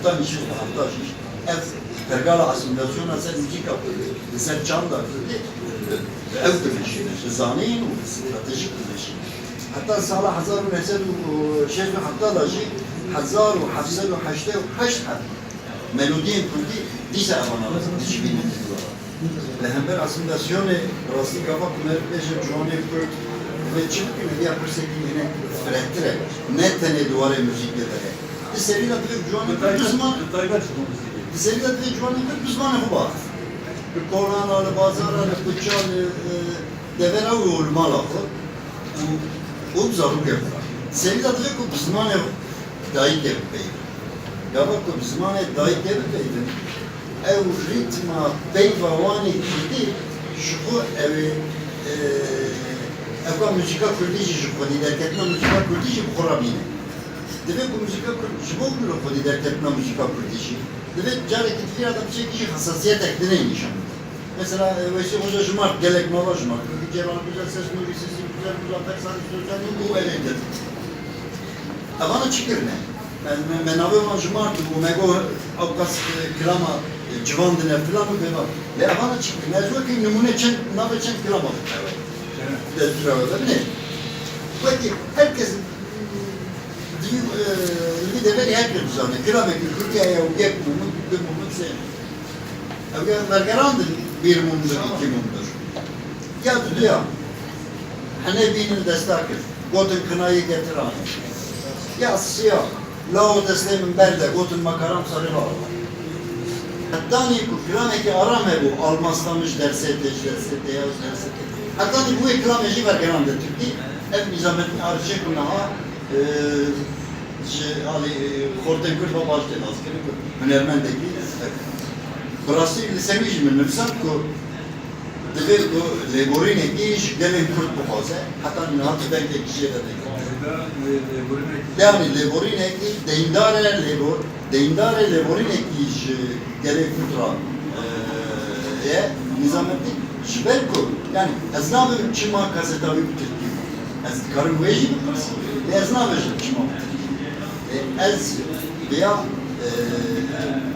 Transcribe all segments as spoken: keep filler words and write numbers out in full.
Heta nîştê heta jî ev pergala asîmîlasyona ser muzîka kurdî, li ser çanda kurdî, ew dimeşîne, bi zanîn û bi stratejîk dimeşîne. Heta sala hezar û neh sed û şêst û heft de jî hezar û heft sed û heştê û heşt heb melodiyên kurdî dîsa evana dicivînin di dîwara. Li hember asîmîlasyonê, bi rastî gava ku meriv bêje ciwanê kurd divê çi bikin, hêviya pirsekî hinek firehtir e. Ne tenê di warê muzîkê de heye. Di serî de divê ciwanê kurd bi ziman, di serî de divê ciwanê kurd bi zimanê xwe biaxivin. Li kolana, li bazara, li kuça, li, e, devera wî û li mala xwe û, û bi zarokê xwe. Di serî de divê ku bi zimanê dayikê bipeyivin. Gava ku bi zimanê dayikê bipeyivin, ew rîtma peyva wan ê kurdî ji xwe ew ê, e, ewka muzîka kurdî jî ji xwedî derketina muzîka kurdî jî bi xwe re bîne. Divê ku muzîka kurd ji bo ku li xwedî derketina muzîka kurdî jî, divê carekî di vî re de piçekî jî hesasiyetek din ê nîşan bide. Mesela, e, Weysî Xoca ji mar, gelek nava ji mar. Kurdî Ceylan Güzel, Ses Nurî, Sesî Güzel, Muzaffer Sarı Sözen û û ev ê din. Evana çi kirine? Me, me, me navê wan ji mar kir û me got, ew qas, e, kilama, e, civandine filan û bêvan. Lê evana çi kirine? Ez wekî nimûne çend, navê çend kilama dikeve. Destûra we de binê. Wekî her kes di, e, li vî deverî her kes dizane. Kilamekî kurdî heye û yek mûmik, du mûmik, sê mûmik. Ew ya wergerandin bir mumdur, iki mumdur. Ya duduya. Hene bînin desta kir. Gotin kinayê getir anî. Ya siya. Lao destê min berde. Gotin makaram sarê bala. Hetanî ku kilamekî aram hebû, almaslamiş dersê tê, ji dersê tê, ya ji dersê tê. Hetanî bûyê kilamê jî wergerandin Tirkî. Ev Nîzamettin Arifçê ku niha Ee, ji alî, e, xortên Kurd ve baş tê naskirin ku hunermendekî, e, bi rastî li ser wî jî min nivîsand ku divê ku lêborînekî ji gelên Kurd bixwaze, heta niha tu dengekî jê vedekî. Lê anî lêborînekî deyndar e, lêbor-, deyndar e lêborînekî ji gelê Kurd re, e, ye. Nîzamettin ji ber ku, yani ez nabim çima kaseta wî bi tirkî bû. Ez dikarim wê jî bipirsim, lê ez nabêjim çima bi tirkî. Lê ez vêya, e,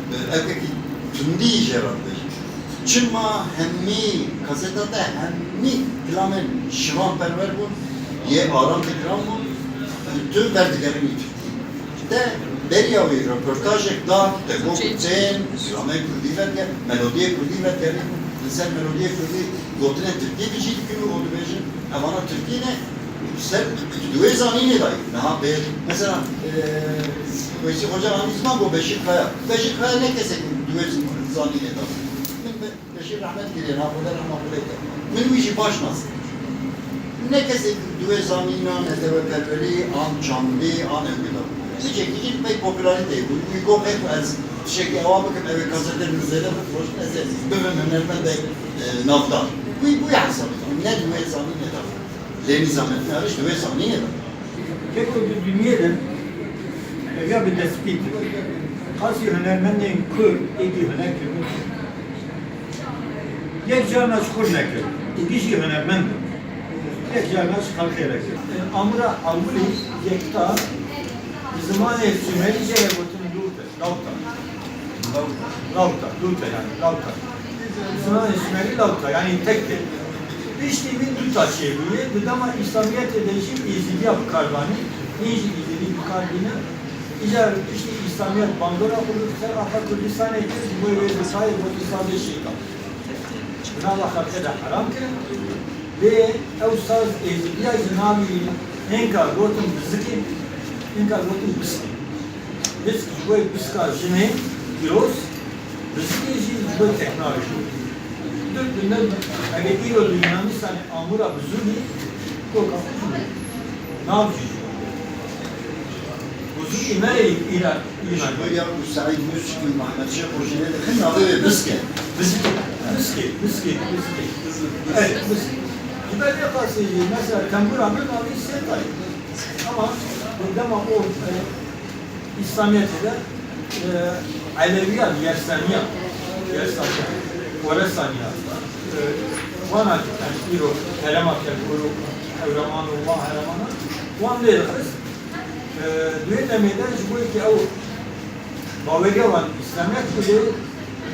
bi ewkekî tundî jê re dibêjim. Çima hemî kaseta te hemî kilamên şivan perwer bûn, yê aram dikiran bûn, tu berdigerînî tirkî. Te beriya wî reportajek da, te got tên, kilamên kurdî veke, melodiyê kurdî veke, li ser melodiyê kurdî gotinên tirkî bi cî dikin û dibêjin, evana tirkî ne, ser di wê zanînê de ye. Niha bê, mesela, e, Weysî Xoca anî ziman got Beşîr Kaya. Beşîr Kaya ne kesek di wê zanînê de ye. Min be-, Beşîr rehmet kiriye, Navxwedar rehma xwe lê kir. Min wî jî baş nas kir. Ne kesek di wê zanîna, neteweperwerî, an çandî, an ewkê de bû. Piçekî jî pey popülariteyê bû. Wî got, "Ê ku ez tiştekî ewa bikim, ew ê kasetên min zêde bifroşin, ez ê bibim hunermendek, e, navdar." Wî bûye hesabê. Ne di wê zanînê de bû. Lê Nîzamettin Arîç di wê zanînê de bû. Keko di dinyê de ev ya bi destpî kir. Qasî hunermendên Kurd êdî huner kirin. Yek carna ji xwe nekir. Êdî jî hunermend in. Yek carna ji xelkê re kir. Amûra ewilî yekta bi zimanê Sumerî jê re gotin Lûte, Lawta. Lawta, Lûte yani, Lawta. Zimanê Sumerî Lawta, yani tek tê. Piştî wî Lûta çêbûye, di dema Îslamiyetê de jî Êzîdiya bi kar danî, hîn jî Êzîdî bi kar dîne. Îcar piştî Îslamiyet bandora xwe bi ser axa Kurdistanê kir, ji bo wê bi sayê gotî sazê şêka. Bi nava xelkê de heram kirin. Lê ew saz êzîdiya ji navî hênka gotin bizikê, hênka gotin biskê. Bisk ji bo biska jinê pîroz, bizikê jî ji bo tekna jî. Dur bi ne, eger îro li Yunanistanê amûra bizûnî, koka bizûnî. Nav jî ji bo. Bizûnî me yê îra. Ji bo ya ku Seîd Mûsik û Mehmed Şêx Rojînê dixin navê wê Bisk e. Biskê, Biskê, Biskê, Biskê. Evet, Biskê. Ji ber vê qasî jî, mesela, tembûra min navê Sêtay. Ama dema o, e, Îslamiyetê de, e, Elewiyat, Yersaniya, Yersaniya, Horesaniya, e, vana, yani, îro, herema, yani, îro, Hewreman û van heremana, wan lê dixist. E, di wê demê de ji bo yekê ew Baweriya wan Îslamiyet ku lê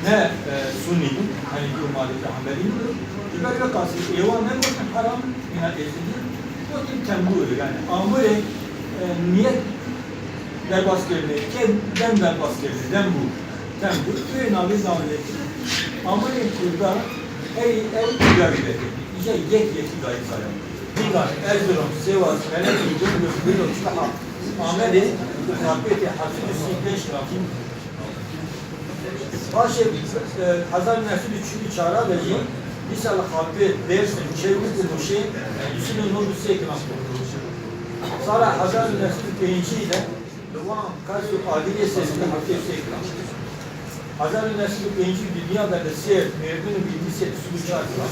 ne, e, Sunî bû, henî ku malê Ehmedî bû. Ji ber vê qasî êwan negotin heram, hîna Êzidî gotin tembûr, yani amurê, e, niyet derbas kirine, kê dem derbas kirine, dem bû, tembûr. Wê navê navê Amurê Kurda ey ew Kurda bibete. Îca yek yekî dayî saya. Dîlan, Erzurum, Sêwas, Menevî, Cumhur, Bîlo, Çiha, Amedê, Xarpêtê, heft sed û sî pênc gram. Paşê, e, hezar û neh sed û çil û çar de jî dîsa li Xarpêt, Dêrsim, Çewlîg û Mûşê du sed û nod û sê gram. Sala hezar û neh sed û pêncî de li Wan, Qers û Adîlê sê sed û heftê û sê gram. Hezar û neh sed û pêncî û du de li Sêrt, Mêrdîn û Bîlbîsê du sed û çar gram.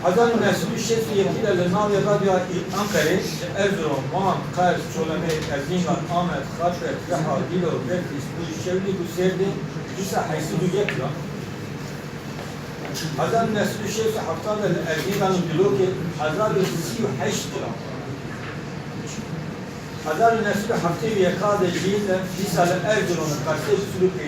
Hezar û neh sed û şêst û yekî de li navê Radyoya Înqerê ji Erzurum, Wan, Qers, Çolemêrg, Erzîngan, Amed, Xarpêt, Riha, Dîlo, Betîs, Mûş, Çewlîg û Sêrdê dîsa heşt sed û yek gram. Hezar û neh sed û şêst û heft de li Erzîngan û Dilokê hezar û sî û heşt gram. Hezar û neh sed û heftê û yek de jî li dîsa li Erzurum û Qersê du sed û pêncî